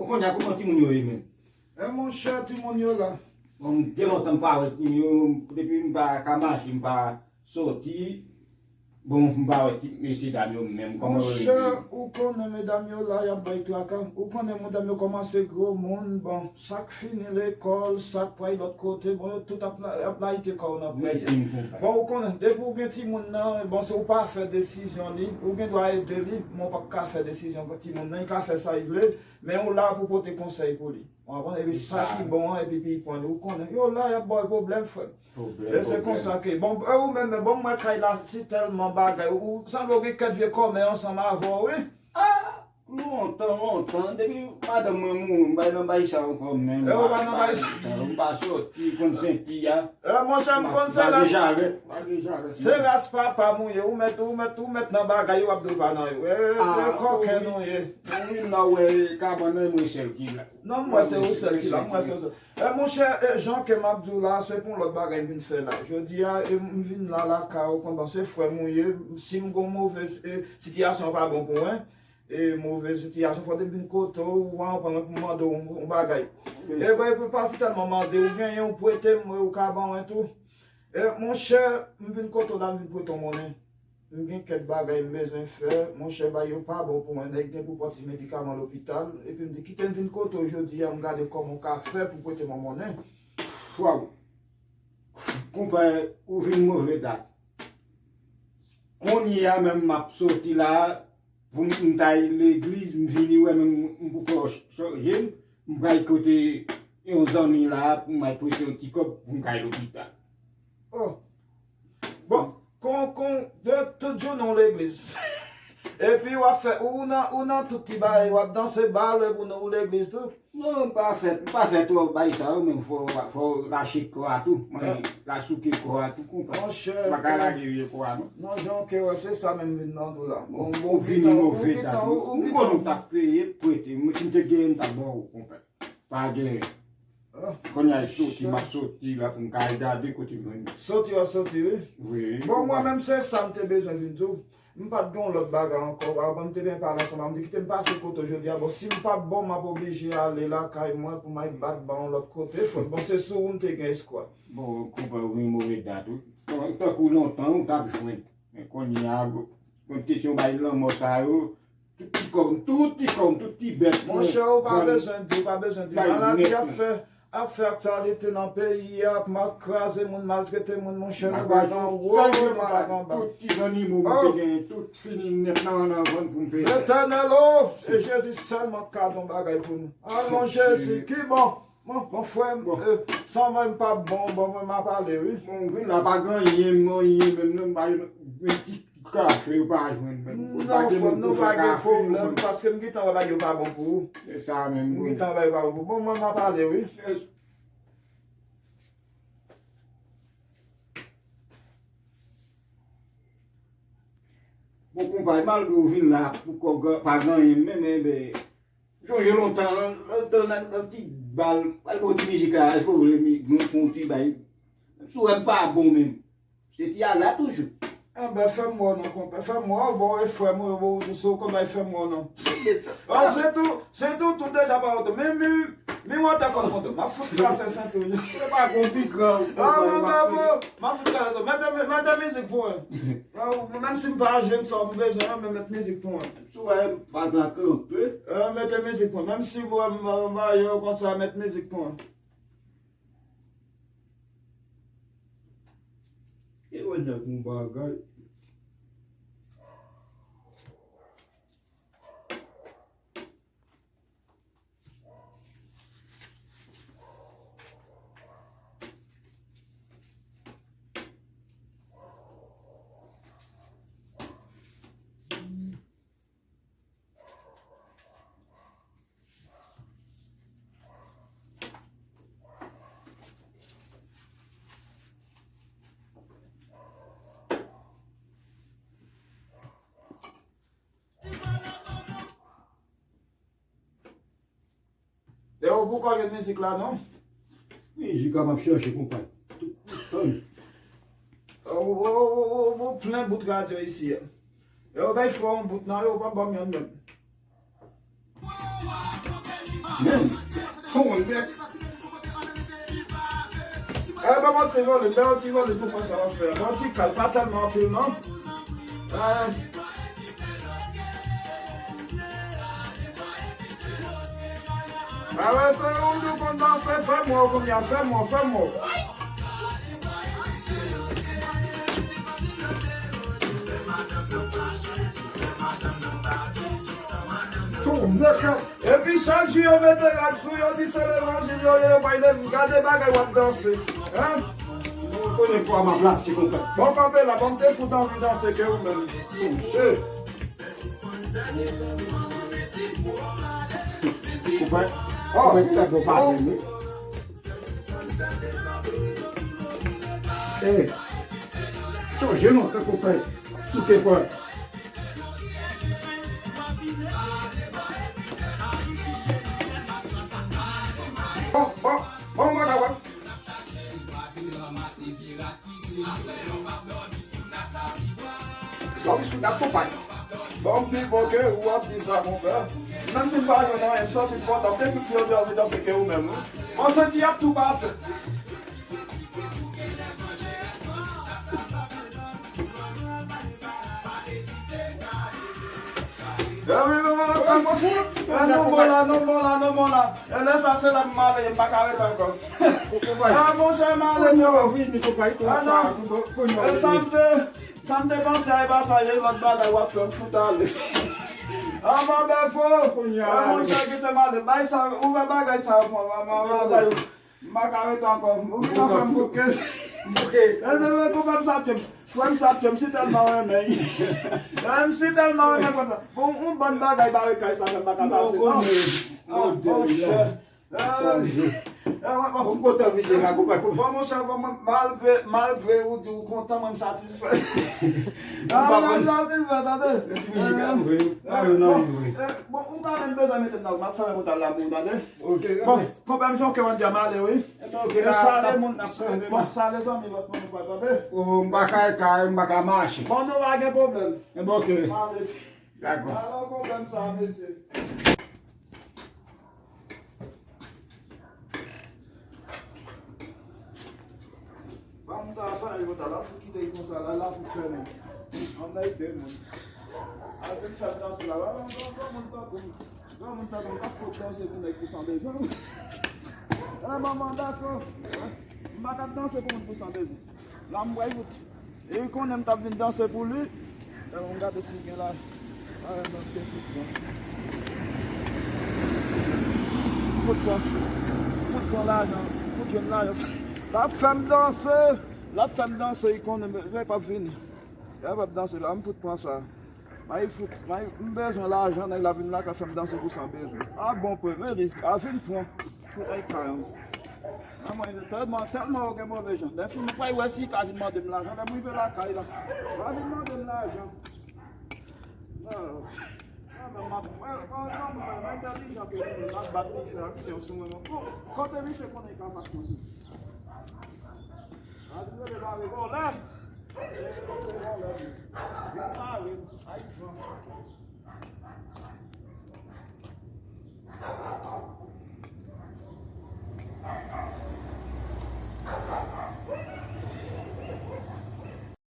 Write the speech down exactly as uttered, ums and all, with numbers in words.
Bon, kounye a, kòman timoun yo ye menm? E monchè, timoun yo la. Bon, m gen lontan m pa wè timoun yo, depi m pa ka mache, m pa soti. Bon, m pa wè ti mesye dam yo menm, kòman yo rele? Monchè, ou konnen medam yo la, y ap bay traka. Ou konnen medam yo kòmanse gwo moun, bon, sa k fini lekòl, sa k pral lòt kote, bon, yo tout ap, ap layite kò yo nan peyi a. Bon, ou konnen, depi ou gen timoun nan, bon, si ou pa fè desizyon li, ou gen dwa ede li, men ou p ap ka fè desizyon timoun nan, li ka fè sa li vle, men ou la pou pote konsèy pou li. Ou konprann? Epi sa ki bon an, epi pi pran li. Ou konnen, yo la, y ap ba w pwoblèm, frè m. E se konsa ke, bon, e ou menm, men bon, mwen kay la, si tèlman bagay, ou sanble ou gen kèk vye kòmè ansanm avè w, wi. Ah, lontan, lontan, depi madanm mwen mouri, m pa nan bay sa ankò menm. E ou pa nan bay sa? M pa soti, konn senti a. E monchè, m konn se ras. Se ras papa m ou ye, ou mèt, ou mèt, ou mèt nan bagay, yo ap di w pa nan yo. E, e kòken nou ye. Wi, la wè, kabann nan, mwen sèl ki la. Non, m wè se ou sèl ki la, m wè se ou sèl. E, monchè, e, jan ke m ap di w la, se pou yon lòt bagay m vin fè la. Jodi a, e, m vin la lakay ou, kontan se frè m ou ye. Si m gon move, e, sitiyasyon pa bon pou mwen, e, move sitiyasyon, fòk m vin kote w, ou konprann, pou m mande w yon, yon bagay. E, ben, e pa tèlman mande, ou genyen, ou prete m, ou ka ban mwen tou. E, monchè, m vin kote w la, m vin prete w monnen. M gen kèk bagay m bezwen fè, monchè, bagay yo pa bon pou mwen. Nèg gen pou pran ti medikaman lopital, epi m di, kite m vin kote w jodi a, m gade kòman w ka fè pou prete m yon monnen. Waw! Konpè, ou vin move dat. Kounye a menm m ap soti la, pou m, m t al legliz, m vini wè menm m poko chanje m, m pral kote yon zanmi la, pou m al prete yon ti kòb pou m ka al lopital. Oh! Bon, kon, kon, de tout jounen w legliz. Epi w ap fè, ou nan, ou nan tout ti bagay, w ap danse bal, epi ou nan, ou legliz tou. Non, m pa fè, m pa fè twòp bagay sa yo, men fò, fò w lache kò a tou. Mwen, la souke kò a tou, konpè. Monchè, m pa ka lage vye kò a, non. Non, jan ke wè, se sa menm vin nan dou la. Bon, bon, ou vini move dat. M konnen w t ap peye, prete. Mwen, si m te genyen, m t ap ba w, konpè. Pa gen. Kounye a soti, m ap soti la pou m ka al gade kote m jwenn. Soti, w ap soti, wi. Wi. Bon, mwen menm se sa m te bezwen vin tou. M pa t gen yon lòt bagay ankò. Avan m te byen pale ansanm, m di kite m pase kote w jodi a. Bon, si m pa bon, m ap oblije ale lakay mwen pou m al bat ban yon lòt kote. Fò, bon, se sou ou m te gen espwa. Bon, konpè, ou vin move dat, wi. Tankou lontan, ou t ap jwenn. Men kounye a, konn kesyon bay lanmò sa yo, tout ti kòb, tout ti kòb, tout ti bèt. Monchè, ou pa bezwen di, ou pa bezwen di. Maladi ap fè, ap fè aktyalite nan peyi a, ap ma-, kraze moun, maltrete moun, monchè, nou pa nan wo, nou pa nan ba. Tout ti zannimo m te genyen, tout fini nèt nan, nan vann pou m peye. Letènèl, o, e Jezi sèlman k ka don bagay pou nou. Alon Jezi, ki bon. Bon, bon, frè m, e, san mwen m pa bon, bon, mwen m ap ale, wi. Bon, vin la, pa gen anyen, anyen menm, non, m pa gen ti kafe, ou pa jwenn menm. Non, frè m, nou pa gen pwoblèm, paske m gentan wè bagay yo pa bon pou ou. Se sa menm, wi. M gentan wè bagay yo pa bon pou ou. Bon, mwen m ap ale, wi. Bon, konpay, malgre ou vin la, pou kò pa gen anyen menm, enben, Sonje lontan, lontan nan, nan ti bal, al bon ti mizik la, èske w vle mi-, nou fè yon ti bay? Si w wè m pa bon menm, se ti a la toujou. Enben, fè m wè w non, konpè, fè m wè w, bon, e frè m, bon, se w konpè, fè m wè w non. Ah, se tou, se tou, tou deja pa wote. Men, men, men, w ap konprann, m ap fout kase senti w. Se pa konpike, ah, bon, bravo, m ap fout kase senti w. Mete, mete mizik pou mwen. Ah, menm si m pa jwenn sa m bezwen an, men mete mizik pou mwen. Si w wè m pa ka kanpe. Eh, mete mizik mwen. Menm si mwen, mwen, mwen, yo konsa, mete mizik mwen. E mwen nèg yon bagay. E ou poko jwenn mizik la non? Mizik la m ap chache konpay. Tann. Ou, ou, ou, ou, ou plen bout radyo isi a. E ou bay fò yon bout nan yo, ou pa ban m yonn menm. Menm. Fon nèt. Eh, ban m yon ti volim, ban m yon ti volim pou mwen sa w ap fè. Ban m yon ti kal, pa tèlman anpil non. Eh. Ah ouais, se ou nou konn danse, fè mò kounye a, fè mò, fè mò. Tou nèt. Epi chak jou yo mete rad sou yo, di se levanjil yo ye, yo bay de, gade bagay w ap danse. Hein? Ou konnen kwa m ap plase konpè. Bon, kanpe la, bon, m te fout anvi danse ke ou menm. Sonje. Konpè. Oh, konpè, sa bon pase, wi. Eh, sonje non, ke konpè. Souke fò. Bon, bon, bon, bon, bon. Bon, bisou, n ap konpay. Bon, pi bon ke ou ap di sa, mon frè. Menm si m pa jwenn anyen, m santi m kontan. M te fout pi anvi danse ke ou menm, wi. Mwen santi y ap tou pase. Eh, wi, wi, wi, wi, wi. Eh, non, bon la, non, bon la, non, bon la. E lè sa se la m ale, m pa ka ret ankò. Ah, monchè, m ale, non. Ah, non. E sa m te, sa m te panse a, e pa sa, e lòt bagay w ap fè, m fout ale. Ah, mwen bèfo. Ah, monchè, kite m ale. Bay sa, ouvè bagay sa, mwen, mwen, mwen ale. M pa ka ret ankò. Ou gentan fè m bouke. Bouke. E se vre, konpè m sa tye m. Frè m sa tye m, si tèlman renmen. Frè m si tèlman renmen kontan. Bon, yon bann bagay bare kay sa fè m pa ka pase, non. Ah, monchè. Ah, eh, bon, bon. Bon, monchè, bon, mwen, malgre, malgre ou di ou kontan, mwen, m satisfè. Ah, mwen, m satisfè, tande. Eh, bon, eh, bon, ou pa menm bezwen mete m nan, m ap fèmen pòt la pou ou, tande. Ok, bon, ok. Konpè m, se yon kè mwen di a m ale, wi. Ebyen, ok, e la, sale moun, bon, sale zanmi lòt moun ou pa tande. Oh, m pa ka, ka, m pa ka mache. Bon, nou pa gen pwoblèm. Ebyen, ok. M ale. Dakò. Alò, konpè m sa, mesye. Ban m ta fè yon ta la, fou kite l konsa la, la fou fèmen. Ann nan ede moun. Al vin fè l danse la, wè, wè, wè, moun tankou m. Wè, moun tankou m, pa fòk danse pou nèg pou san bezwen. Eh, manman, dakò. M pa t ap danse pou moun pou san bezwen. La, m pral fout. E li konnen m t ap vin danse pou li. Gade, m gade si l gen la. Ah, non, te fout pran. Fout pran. Fout pran lajan. Fout jwenn lajan. L ap fè m danse. L ap fè m danse, li konnen m p ap vini. L p ap danse la, m fout pran sa. May fout, may, m bezwen lajan, nèg la vin la ka fè m danse pou san bezwen. Ah, bon, premye li, a vin pran. Pou ay karann. Ah, mwen, tèlman, tèlman yo gen move jan. Lè fini, mwen wè si ka vin mande m lajan. Lè m rive lakay la, pa vin mande m lajan. Non. Ah, men m ap, mwen, mwen, mwen, mwen entèlijan ke li, m ap bat li fè aksyon sou mwen. Bon, kote misye konnen li ka bat mwen? A vin rele bare vòlè. Vin bare, ay, jan.